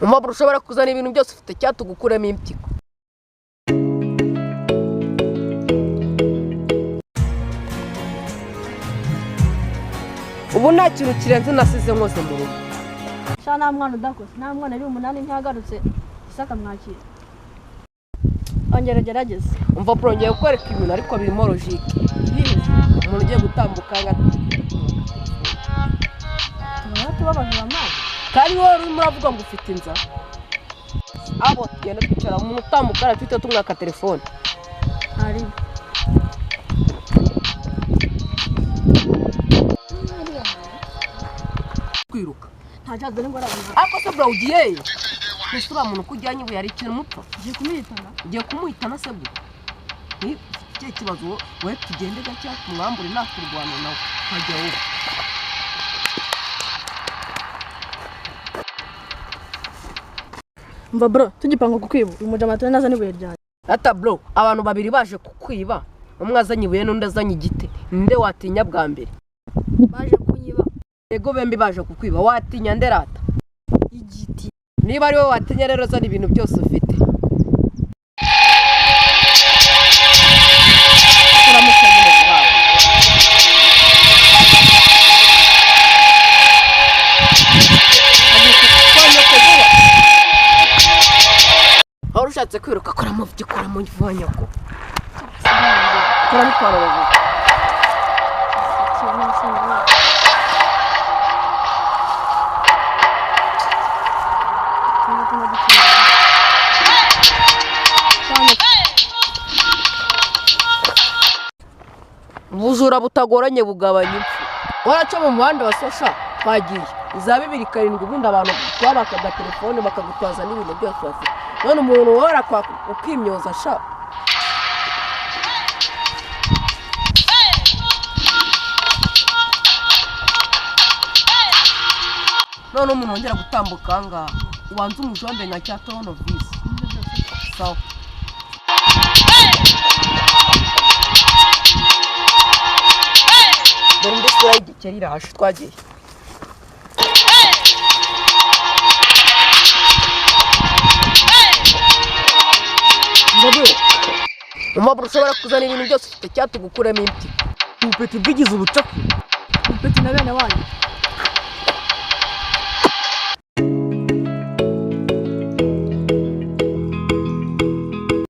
Umva, ushobora kuzana ibintu byose ufite cyatugukuremo impyiko. Ubu nta kintu kirenze nasize nkoze mu rugo. Sha, nta mwana udakoze, nta mwana ari umunani ntiyagarutse isaka mwakira, ongera ugerageze. Umva bro, ngiye kukwereka ibintu ariko birimo logique. Umuntu ugiye gutambuka nga Tubona tubabajura amazi. Kandi wowe urimo uravuga ngo ufite inzara, abo tugenda twicara, umuntu utambuka arafite tumwaka telefone. Ari Kwiruka. Nta cyazo ni ngorane. Ariko se bro, ugiye he? Ese uriya muntu ko ujyanye ibuye hari ikintu umupfa? Ugiye kumuhitana. Ugiye kumuhitana se bro? Ni ufite ikihe kibazo wowe? Tugende gake tumwambure, nta kurwana nawe nkajya wowe. Mva bro, tugipanga kukwiba, uyu mujama turi naza n'ibuye ryanjye. Ata bro, abantu babiri baje kukwiba, umwe azanye ibuye n'undi azanye igiti, ninde watinya bwa mbere? Baje kunyiba. Yego, bembi baje kukwiba, watinya nde rata? Igiti. Niba ari wowe watinya rero, zana ibintu byose ufite. Uramutse nyine guhabwa. Kwa nyoko vuba. Wari ushatse kwiruka, kora mu byo ukora mu vuba nyoko. Kora ipantaro vuba. Ubujura butagoranye bugabanya impfu. Waraca mu muhanda wa sosha, twagiye iza 27, ubundi abantu twabakaga telefone bakagutwaza n'ibintu byose bafite, none umuntu wora ukimyoza sha. None umuntu wongera gutambuka aha ngaha, ubanza umujombe nka cya tonovisi. Sawa. Dore indi sura y'igikeri iraje, twagiye. Umva, ushobora kuzana ibintu byose ufite cyatugukuremo impyiko. Ubupeti bwigize ubucakura. Ubupeti na bene wanyu.